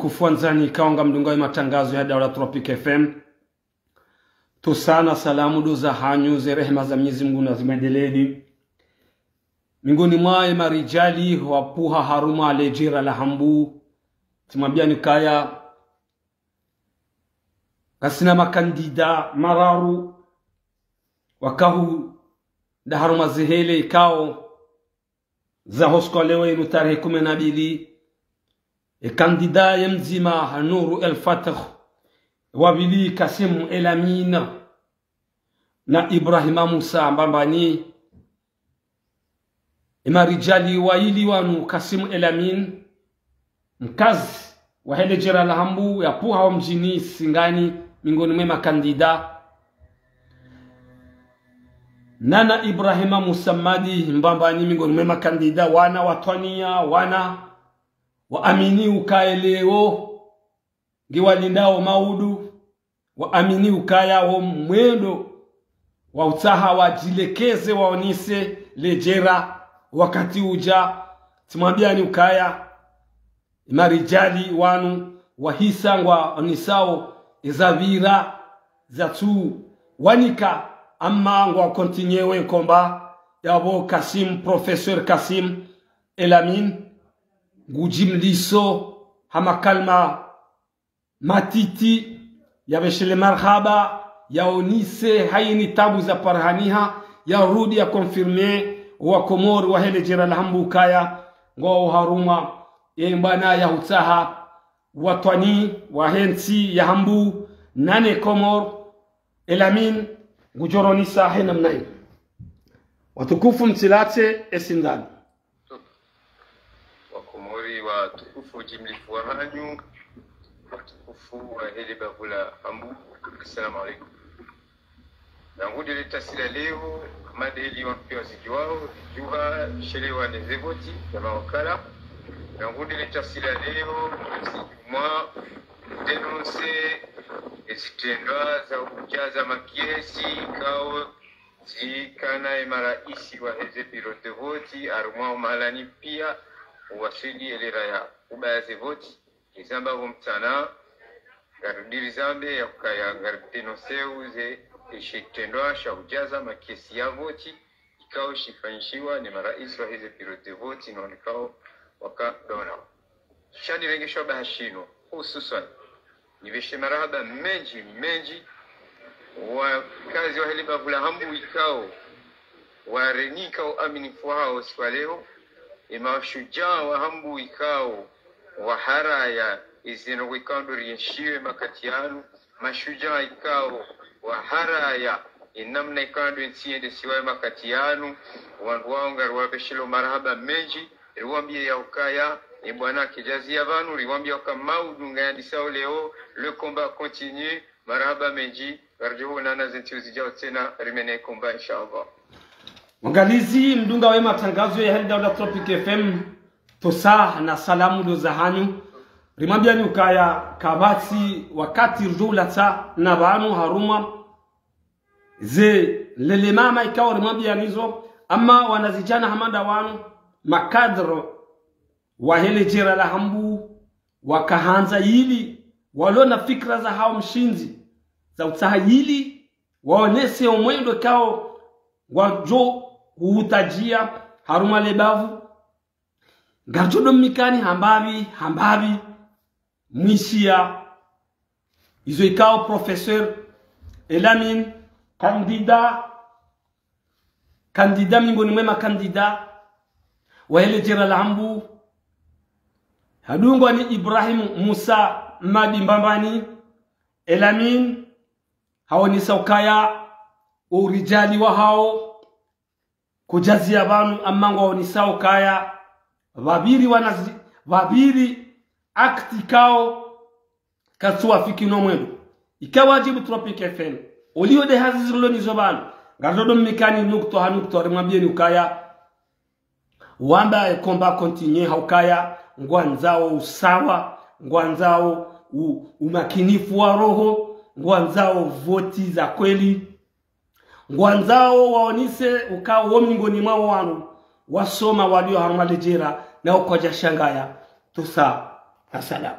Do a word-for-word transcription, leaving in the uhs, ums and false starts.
Ufuandzani kaonga mdungao ye matangazo ya Daula Tropic F M. Ntsontsi na salamu ndo zahanyu, ze rehema za Mwenyezi Mungu nazimwendeleni. Mingoni mwa ye marijali wapvuha harumwa le jera la Hambu, tsimwambiani ukaya ngasina makandida mararu wakao hwenda harumwa ze hele ikao za ho usiku wa leo yinu tarehi kume na mbili. Ye kandida ye mdzima Nuru El Fath, wa pvili Kasim El Amin na Ibrahima Musa Mbambani. Ye marijali wayili wanu, Kasim El Amin, mkazi wa hele jera la Hambu, yapvuha ho mdjini Singani, mingoni mwe makandida, nana Ibrahima Musa Madi Mbambani, mingoni mwe makandida, wana watwaniya, wana waamini ukaya leo ngiwalindao maudu, waamini ukaya wo mwendo wa utsaha wadjilekeze waonese le jera wakati uja. Tsimwambiani ukaya ye marijali wanu wahisa ngwaonesao eza pvira zatsu wanika, ama ngwa continuer we nkomba yapvo Kasim, Professeur Kasim El Amin, ngudjimliso ha makalima matiti, yapveshele marahaba, yaonese hayina tabu za parihaniha, yarudi ya confirmer wa Komori wa hele jera la Hambu ukaya ngwao harumwa ye mbwana ya utsaha watwani wa he ntsi ya Hambu nane Komori. El Amin, ngudjo ronesa he namna yinu. Watukufu, mtsilatse ye sindano. Wakomori watukufu, ujimlifu wahanyu, watukufu wa hele bavu la Hambu, assalamu alaikum. Nangu ndele tasi la leo, madeli wanu piya wazijuwao, djuha shelewa ne ze voti za mawakala. Nangu ndele tasi la leo, tsi mwa dénoncer ezitrendwa za ujaza makesi ikao zikana ye maraisi wa heze bureau de vote, harumwa wo mahalani piya uwaswili ye lera ya ubaya ze voti. Izamba pvo mtsana, ngarudiri zambe ya ukaya ngaridénoncer uze eshitrendwa sha ujaza makesi ya voti ikao shifanyishiwa ne maraisi wa heze bureau de vote, no ikao waka dona. Sha nirenge shwaba hashinu, hususwan nipveshe marahaba mendji mendji wakazi wa hele bavu la Hambu ikao warenika uaminifu wahao siku wa leo, ye mashujaa wa Hambu ikao waharaya ezinu ikao ndo rienshiwo ye makati yanu, mashujaa ikao waharaya ye namna ikao ndo entsi yendesiwa ye makati yanu. Wandru wao ngariwapveshelo marahaba mendji, riwambiye ya ukaya ye mbwana kidjaziya pvanu, riwambiye ya uka maudu ngayandisao leo, le combat continue. Marahaba mendji, ngaridjo honana ze ntsihu zijao tsena rimene combat, inshallah. Mwangalizi mdungao ye matangazo ya hele Daula Tropic F M, ntsontsi na salamu ndo zahanyu. Rimwambiani ukaya kapvatsi wakati ridjo ulatsa na pvanu harumwa ze lele mama ikao rimwambiani zo, ama wanazidjana hama nda wanu, makadre wa hele jera la Hambu, wakahandza yili, walona fikira zahao mshindzi, za utsaha yili waonese omwendo ikao ngwadjo uhutadjia harumwa le bavu. Ngaridjo ndo mmikani hambapvi, hambapvi, mwishiya izo ikao Professeur El Amin, kandida, kandida mingoni mwe makandida wa hele jera la Hambu, hadungwa ni Ibrahim Musa Madi Mbambani. El Amin haonesa ukaya urijali wahao kudjaziya pvanu, ama ngwaonesao ukaya pvapviri wanazi-, pvapviri acte ikao katsuwafiki no mwendo. Ika wadjibu Tropic F M, oliho nde hazi zirilo nizo pvanu, ngaridjo ndo mmikani nukta ha nukta, rimwambieni ukaya wamba ye combat continue, ha ukaya ngwandzao usawa, ngwandzao u-, umakinifu wa roho, ngwandzao voti za kweli, ngwandzao waonese ukao wo mingoni mwa wanu wasoma walio harumwa le jera na ukwadja shangaya. Ntsontsi na salamu.